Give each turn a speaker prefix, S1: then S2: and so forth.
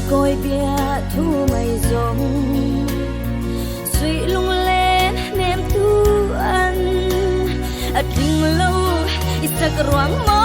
S1: Kawi bia thu mai zawng Suih lunglen hnem tu an A tling lo i sak ruang mawi.